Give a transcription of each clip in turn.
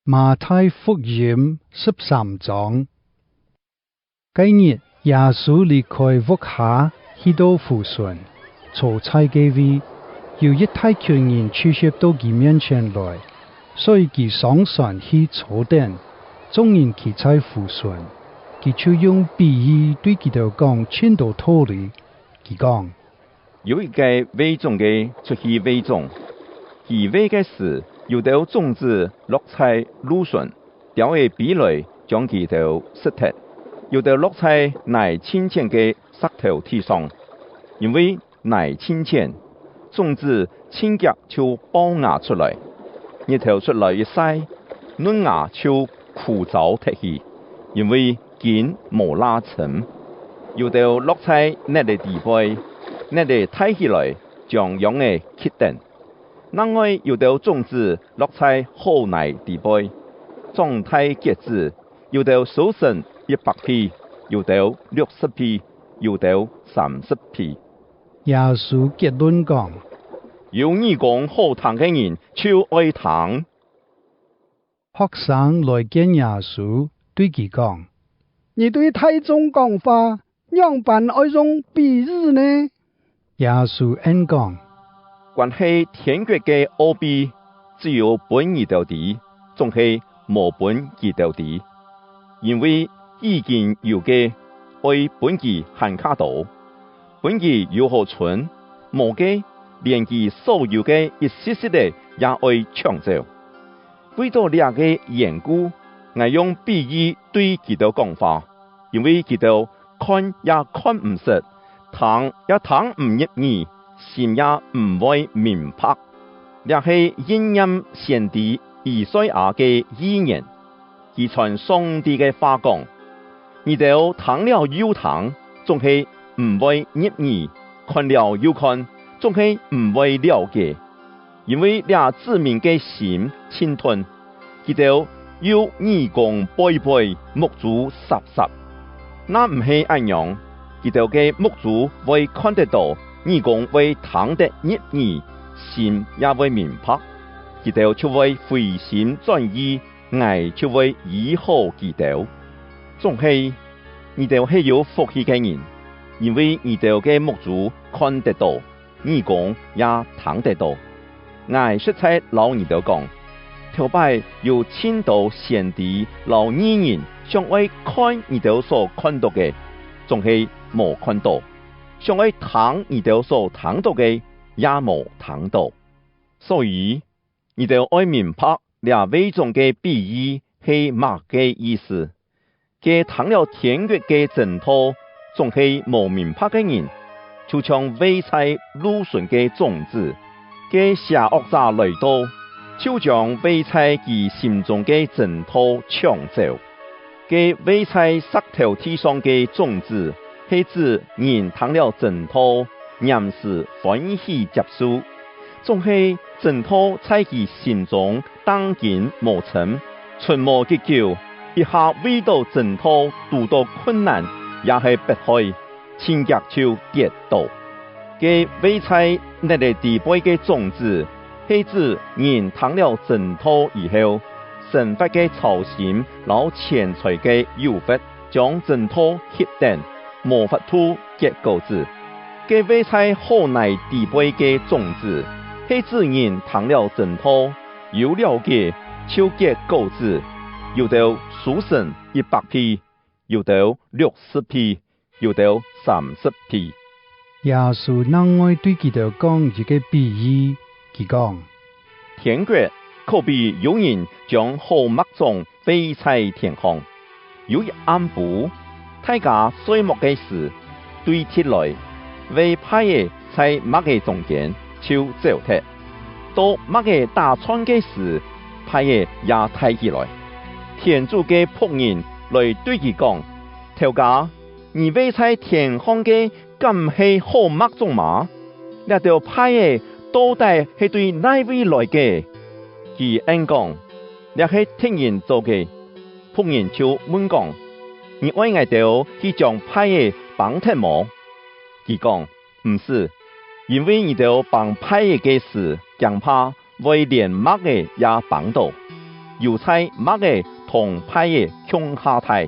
馬太福音13章，該日耶穌離開屋下去到湖船，坐在个位，有一大群人聚集到佢面前來，所以佢上船去坐定，眾人企在湖船，佢就用比喻對佢哋講真多道理，佢講：有一個餵種个出去餵種，佢餵个時，有兜種子落在路順，鳥仔飛來將佢兜食脫；有兜落在泥清淺个石頭地上，因為泥清淺，種子清夾就爆芽出來，日頭出來一曬，嫩芽就枯燥脫去，因為根無拉深。有兜落在膩个地背，膩个大起來，將秧个吸斷。另外有兜種子落在好泥地背，長大結子，有兜收成100倍，有兜60倍，有兜30倍。耶穌結論講：有耳孔好聽个人就愛聽。學生來見耶穌，對佢講：你對大眾講話，樣般愛用比喻呢？耶穌應講：關係天國个奧秘，只有分你兜知，總係無分佢兜知，因為已經有个愛分佢還較多，分佢有好存，無个連佢所有个一絲絲个也愛搶走。為著這个緣故，𠊎用比喻對佢兜講話，因為佢兜看也看毋實，聽也聽毋入耳，心也毋會明白。這係應驗先知以賽亞个預言，佢傳上帝个話講：你兜聽了又聽，總係毋會入耳；看了又看，總係毋會了解。因為這子民个心清鈍，佢兜有耳孔背背，目珠濕濕。若毋係按樣，佢兜个目珠會看得到，耳孔會聽得入耳，心也會明白，佢兜就會回心轉意，𠊎就會醫好佢兜。總係你兜係有福氣个人，因為你兜个目珠看得到，耳孔也聽得到。𠊎實在摎你兜講，頭擺有真多先知摎義人想愛看你兜所看到个，總係無看到；想愛聽你兜所聽到個，也無聽到。所以，你兜愛明白這餵種个比喻係麼个意思。个聽了天國个真道，總係無明白个人，就像餵在路順个種子。个邪惡者來到，就將餵在佢心中个真道搶走。个餵在石頭地上个種子，係指人聽了真道，臨時歡喜接受，總係真道在佢心中當根無深，存無幾久，一下為著真道拄到困難，抑係迫害，輕夾就跌倒。个餵在膩个地背个種子，係指人聽了真道以後，生活个操心摎錢財个誘惑，將真道吸斷，無法度結果子。个餵在好泥地背个種子，係指人聽了真道，有了解，就結果子，有兜收成100倍，有兜60倍，有兜30倍。耶穌另外對佢兜講一个比喻，佢講：天國可比有人將好麥種餵在田方，有一暗晡，大家睡目个時，對賊來餵稗个在麥个中間就走脫。到麥个打轉个時，稗个也大起來。田主个僕人來對佢講：頭家，你餵在田方个敢毋係好麥種嗎？這兜稗個到底係對佗位來个？佢應講：這係賊人做个。僕人就問講：你愛𠊎兜去將稗个崩脫無？佢講：毋使，因為你兜崩稗个個時，驚怕會連麥个也崩倒。油菜麥个同歹个共下大。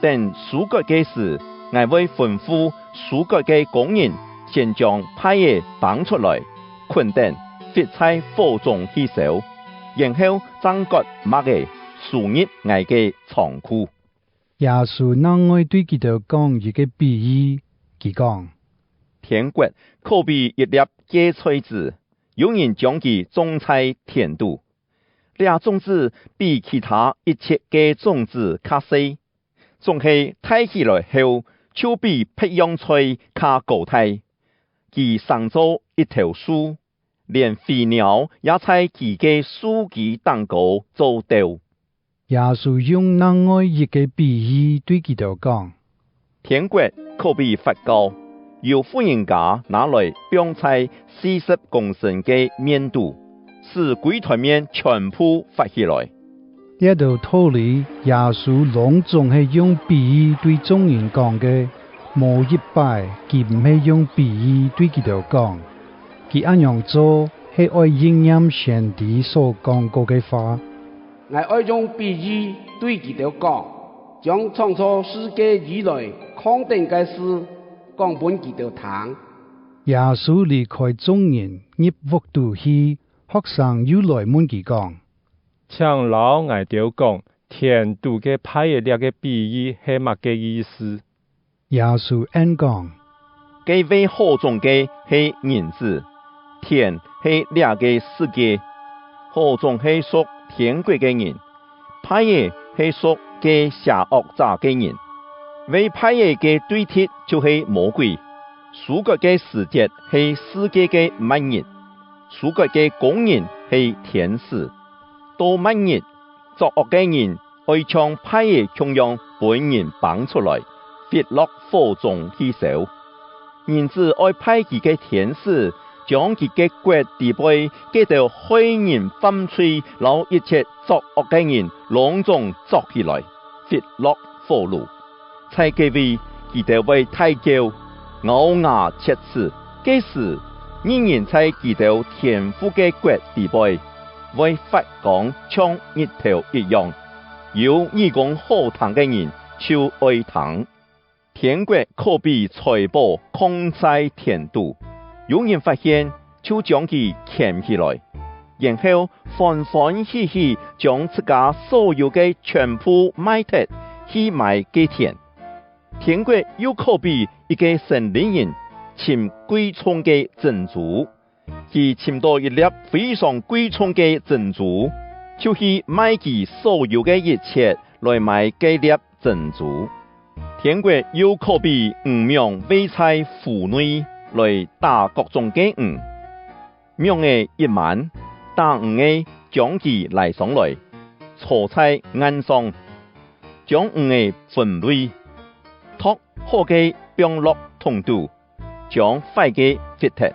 等收割个時，𠊎會吩咐收割个工人，先將歹个綁出來，捆等煇在火中去燒，然後再割麥个，收入𠊎个倉庫。耶穌另外對佢哋講一個比喻，佢講：天國可比一粒芥菜籽，有人將佢種在田肚，這種子比其他一切个種子較細，總係大起來後，就比別樣菜較高大。佢生做一頭樹，連飛鳥也在佢个樹枝頂高做巢。耶穌用另外一個比喻對佢哋講：天國可比發酵，有婦人家拿來放在40公升个麵肚，使規團麵全部發起來。這道道理，耶穌攏總係用比喻對眾人講个，無一擺佢毋係用比喻對佢哋講。佢按樣做係愛應驗先知所講過个話。𠊎愛用比喻對佢哋講，將創造世界以來空頂个事講分佢哋聽。耶穌離開眾人入屋肚去，學生又來問佢講：請老𠊎兜講，田肚个歹个這个比喻係麼个意思？耶穌應講：該餵好種个係人子，田係這个世界，好種係屬天國个人，歹个係屬該邪惡者个人。餵歹个個對敵就係魔鬼，收割个時節係世界个末日，收割个工人係天使。到末日，作惡个人愛像歹個同樣被人綁出來，煇落火中去燒。人子愛派佢个天使，將佢个國裏背這兜害人犯罪，摎一切作惡个人，攏總捉起來，煇落火爐。在該位，佢兜會大叫，咬牙切齒。屆時，義人在佢兜天父个國裏背，會發光像日頭一樣。有耳公好聽个人就愛聽。天國可比財寶囥在田肚，有人發現就將佢撿起來，然後歡歡喜喜將自家所有个全部賣脫去買該田。天國又可比一个生理人尋貴重个珍珠，佢尋到一粒非常貴重个珍珠，就去賣佢所有个一切來買該粒珍珠。天國又可比魚網圍在湖內來打各種个魚，網个一滿，打魚个將佢拉上來，坐在岸上，將魚个分類，托好个放落桶肚，將壞个煇脫。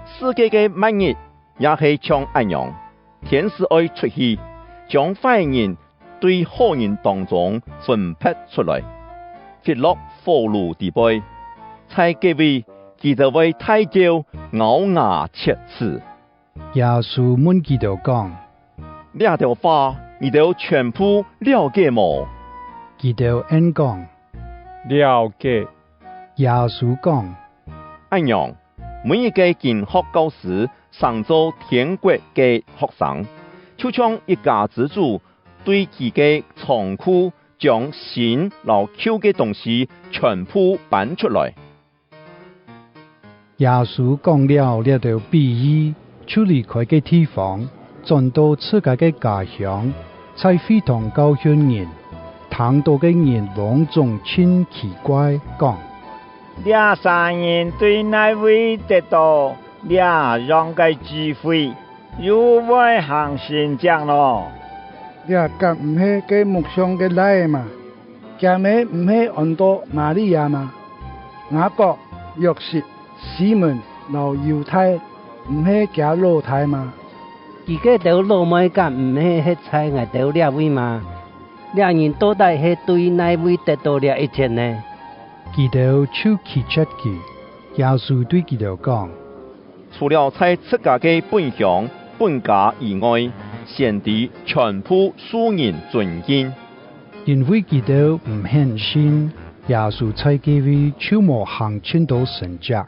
世界个末日也係像按樣，天使愛出去，將壞人對好人當中分別出來，煇落火爐裏背，在該位佢兜會大叫，咬牙切齒。耶穌問佢兜講：這條話你兜全部了解無？佢兜應講：了解。耶穌講：按樣，每一个經學教師生做天國个學生，就像一家之主對佢个倉庫將新摎舊个東西全部搬出來。耶穌講了這條比喻，就離開个地方，轉到自家个家鄉，在會堂教訓人，聽到个人攏總真奇怪，講：這三人對佗位得到這樣个智慧，又會行神蹟囉？這敢毋係該木匠个囡仔嗎？囝妹毋係安多瑪利亞嗎？雅各、約瑟、西門、摎猶大，毋係佮老大嗎？佢个兜老妹敢毋係彼在𠊎兜這位嗎？這人到底係對佗位得到這一切呢？佢兜就拒絕佢。耶穌對佢兜講：除了在自家个本鄉本家以外，先知全部受人尊敬。因為佢兜毋肯信，耶穌在該位就無行真多神蹟。